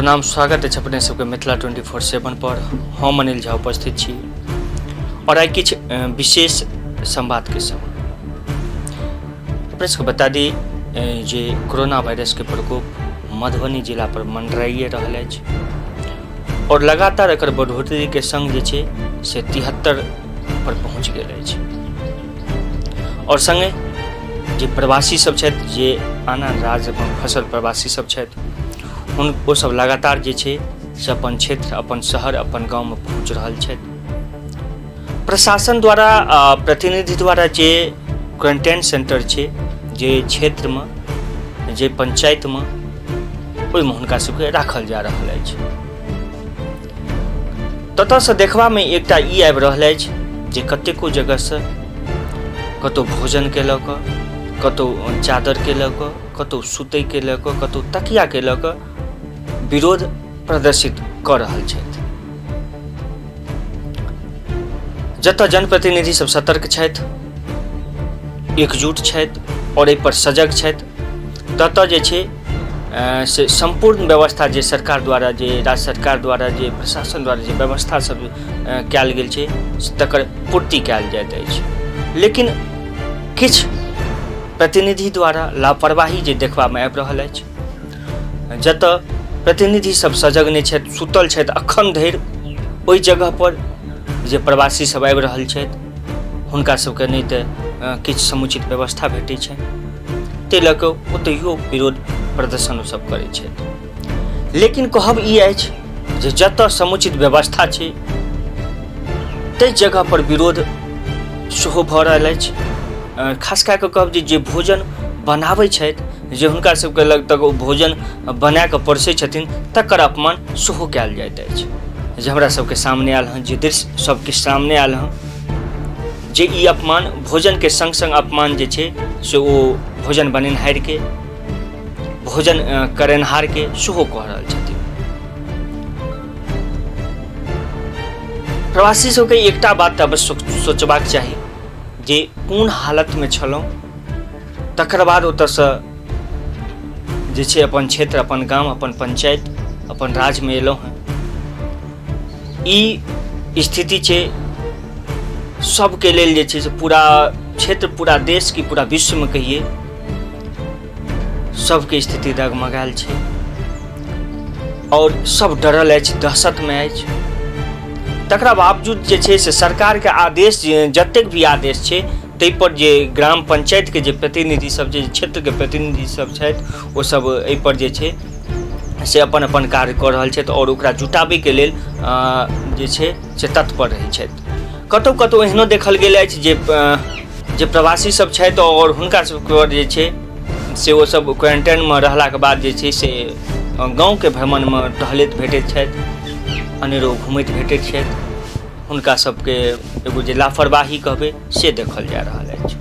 प्रणाम, स्वागत अछि अपने सबके मिथिला 24/7 पर। हम अनिल झा उपस्थित छी और आइ किछु विशेष संवादके संग अपने सबके बता दी जे कोरोना वायरसके प्रकोप मधुबनी जिला पर मंडराइए रहल अछि और लगातार एकर बढ़ोतरीके संग जे छै से 73 पर पहुँच गेल अछि। और संगे जे प्रवासी सब छथि, जे आन आन राज्यमे फँसल प्रवासी सब छथि, हुन ओ सब लगातार जे छै से अपन क्षेत्र, अपन शहर, अपन गाँवमे पहुँच रहल छथि। प्रशासन द्वारा, प्रतिनिधि द्वारा जे क्वारेंटाइन सेंटर छै जे क्षेत्रमे, जे पंचायतमे, ओहिमे हुनका सबके राखल जा रहल अछि। ततऽसँ देखबामे एकटा ई आबि रहल अछि जे कतेको जगहसँ कतहु भोजनके लऽ कऽ, कतहु चादरके लऽ कऽ, कतहु सुतैके लऽ कऽ, कतहु तकियाके लऽ कऽ विरोध प्रदर्शित कऽ रहल छथि। जतऽ जनप्रतिनिधि सब सतर्क छथि, एकजुट छथि आओर एहिपर सजग छथि, ततऽ जे छै से सम्पूर्ण व्यवस्था जे सरकार द्वारा, जे राज्य सरकार द्वारा, जे प्रशासन द्वारा जे व्यवस्था सब कयल गेल छै तकर पूर्ति कयल जाइत अछि। लेकिन किछु प्रतिनिधि द्वारा लापरवाही जे देखबामे आबि रहल अछि, जतऽ प्रतिनिधि सब सजग नहि छथि, सुतल छथि अखन धरि, ओहि जगह पर जे प्रवासी सब आबि रहल छथि हुनका सबके नहि तऽ किछु समुचित व्यवस्था भेटै छनि, ताहि लऽ कऽ ओतहियो विरोध प्रदर्शन ओ सब करै छथि। लेकिन कहब ई अछि जे जतऽ समुचित व्यवस्था छै ताहि जगह पर विरोध सेहो भऽ रहल अछि। खास कए कऽ कहब जे जे भोजन बनाबै छथि, जे हुनका सबके लग तक ओ भोजन बना कऽ परसै छथिन, तकर अपमान सेहो कयल जाइत अछि। जे हमरा सबके सामने आयल हँ, जे दृश्य सबके सामने आयल हँ, जे ई अपमान भोजनके सङ्ग सङ्ग अपमान जे छै से ओ भोजन बनेनिहारके, भोजन करेनिहारके सेहो कऽ रहल छथिन। प्रवासी सबके एकटा बात तऽ अवश्य सोचबाक चाही जे कोन हालतमे छलहुँ, तकर बाद ओतऽसँ जे छै अपन क्षेत्र, अपन गाम, अपन पंचायत, अपन राज्यमे एलहुँ हँ। ई स्थिति छै सबके लेल जे छै से पूरा क्षेत्र, पूरा देश की पूरा विश्वमे कहियै, सबके स्थिति डगमगायल छै और सब डरल अछि, दहशतमे अछि। तकरा बावजूद जे छै से सरकारके आदेश, जतेक भी आदेश छै ताहिपर जे ग्राम पंचायतके जे प्रतिनिधि सब, जे क्षेत्रके प्रतिनिधि सब छथि, ओ सब एहिपर जे छै से अपन अपन कार्य कऽ रहल छथि आओर ओकरा जुटाबैके लेल जे छै से तत्पर रहै छथि। कतहु कतहु एहनो देखल गेल अछि जे जे प्रवासी सब छथि आओर हुनका सबके जे छै से ओ सब क्वारेंटाइनमे रहलाके बाद जे छै से गाँवके भ्रमणमे टहलैत भेटैत छथि, अनेरो घुमैत भेटैत छथि। हुनका सबके एगो जे लापरवाही कहबै से देखल जा रहल अछि।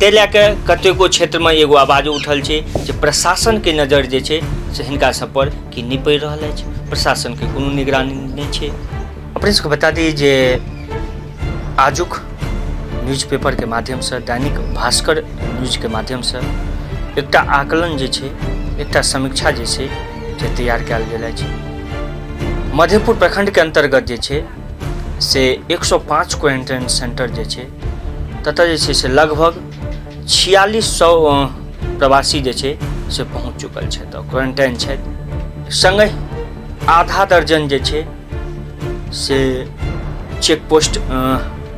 ताहि लए कऽ कतेको क्षेत्रमे एगो आवाज उठल छै जे प्रशासनके नजरि जे छै से हिनका सबपर की नहि पड़ि रहल अछि, प्रशासनके कोनो निगरानी नहि छै। अपने सबके बता दी जे आजुक न्यूज पेपरके माध्यमसँ, दैनिक भास्कर न्यूजके माध्यमसँ एकटा आकलन जे छै, एकटा समीक्षा जे छै से तैयार कयल गेल अछि। मधेपुर प्रखंडके अन्तर्गत जे छै से 105 क्वारेंटाइन सेंटर जे छै ततऽ जे छै से लगभग 4600 प्रवासी जे छै से पहुँच चुकल छथि आओर क्वारेंटाइन छथि। सङ्गहि आधा दर्जन जे छै से चेक पोस्ट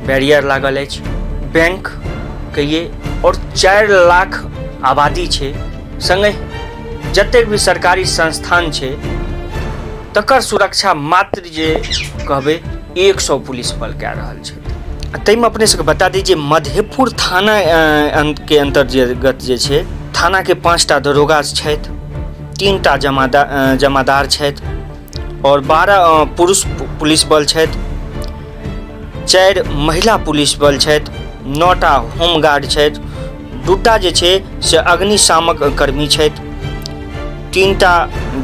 बैरियर लागल अछि, बैंक कहियै, आओर 4 लाख आबादी छै। सङ्गहि जतेक भी सरकारी संस्थान छै तकर सुरक्षा मात्र जे कहबै 100 पुलिस बल कए रहल छै। ताहिमे अपने सबके बता दी जे मधेपुर थाना के अन्तर्गत जे छै थानाके 5टा दरोगा छथि, 3टा जमादार छथि आओर 12 पुरुष पुलिस बल छथि, 4 महिला पुलिस बल छथि, 9टा होमगार्ड छथि, 2टा जे छै से अग्निशामक कर्मी छथि, 3टा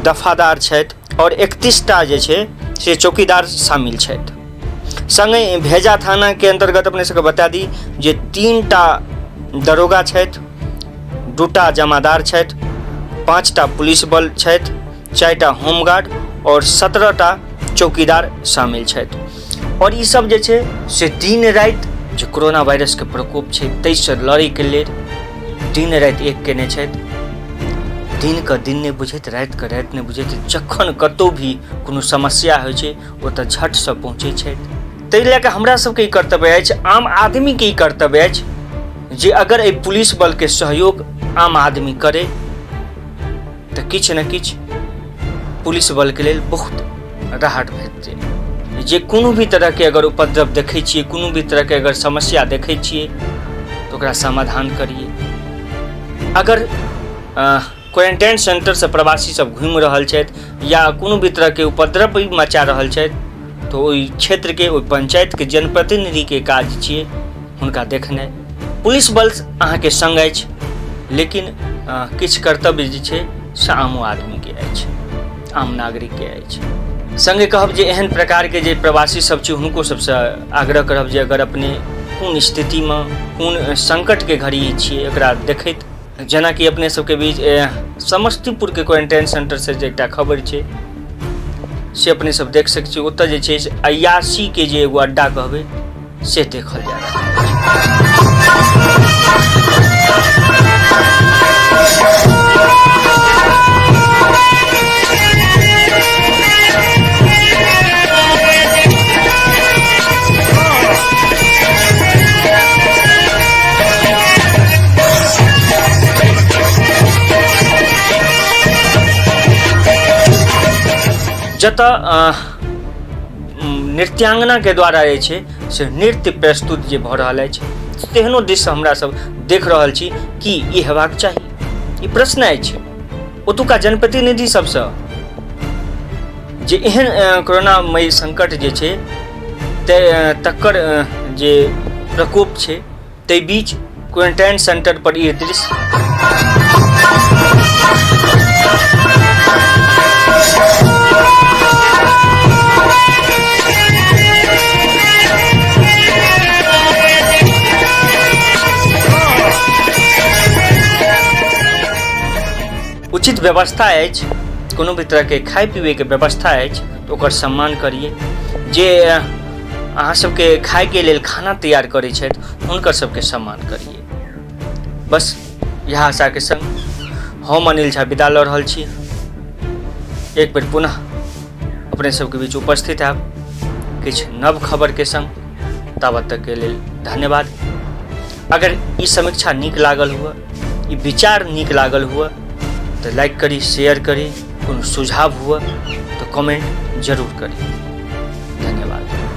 दफादार छथि आओर 31टा जे छै से चौकीदार शामिल छथि। सङ्गहि भेजा थानाके अन्तर्गत अपने सबके बता दी जे 3टा दरोगा छथि, 2टा जमादार छथि, 5टा पुलिस बल छथि, 4टा होमगार्ड आओर 17टा चौकीदार शामिल छथि। आओर ई सब जे छै से दिन राति जे कोरोना वायरसके प्रकोप छै ताहिसँ लड़ैके लेल दिन राति एक केने छथि। दिनके दिन नहि बुझैत, रातिके राति नहि बुझैत, जखन कतहु भी कोनो समस्या होइ छै ओतऽ झटसँ पहुँचै छथि। ताहि लए कऽ हमरा सबके ई कर्तव्य अछि, आम आदमीके ई कर्तव्य अछि जे अगर एहि पुलिस बलके सहयोग आम आदमी करै तऽ किछु ने किछु पुलिस बलके लेल बहुत राहत भेटतै। जे कोनो भी तरहके अगर उपद्रव देखै छियै, कोनो भी तरहके अगर समस्या देखै छियै तऽ ओकरा समाधान करियै। अगर क्वारेंटाइन सेंटरसँ प्रवासी सब घुमि रहल छथि या कोनो भी तरहके उपद्रव भी मचा रहल छथि तऽ ओहि क्षेत्रके, ओहि पंचायतके जनप्रतिनिधिके काज छियै हुनका देखनाइ। पुलिस बल अहाँके सङ्ग अछि, लेकिन किछु कर्तव्य जे छै से आमो आदमीके अछि, आम नागरिकके अछि। सङ्गे कहब जे एहन प्रकारके जे प्रवासी सब छै हुनको सबसँ आग्रह करब जे अगर अपने कोन स्थितिमे कोन सङ्कटके घड़ी छियै एकरा देखैत, जेनाकि अपने सबके बीच समस्तीपुरके क्वारेंटाइन सेंटरसँ जे एकटा खबर छै से अपने सब देख सकै छी। ओतऽ जे छै से अय्यासीके जे एगो अड्डा कहबै से देखल जा रहल अछि। जतऽ नृत्यांगनाके द्वारा जे छै से नृत्य प्रस्तुत जे भऽ रहल अछि तेहनो दृश्य हमरा सब देख रहल छी। की ई हेबाक चाही? ई प्रश्न अछि ओतुका जनप्रतिनिधि सबसँ जे एहन कोरोनामय संकट जे छै तकर जे प्रकोप छै ताहि बीच क्वारेंटाइन सेंटर पर ई दृश्य उचित व्यवस्था अछि, कोनो भी तरहके खाय पीबैके व्यवस्था अछि तऽ ओकर सम्मान करियै। जे अहाँ सबके खायके लेल खाना तैयार करै छथि हुनकर सबके सम्मान करियै। बस इएह आशाके संग हम अनिल झा विदा लऽ रहल छी। एक बेर पुनः अपने सबके बीच उपस्थित हैब किछु नव खबरके संग। ताबत तकके लेल धन्यवाद। अगर ई समीक्षा नीक लागल हुए, ई विचार नीक लागल हुए तऽ लाइक करी, शेयर करी, कोनो सुझाव हुए तऽ कमेंट जरूर करी।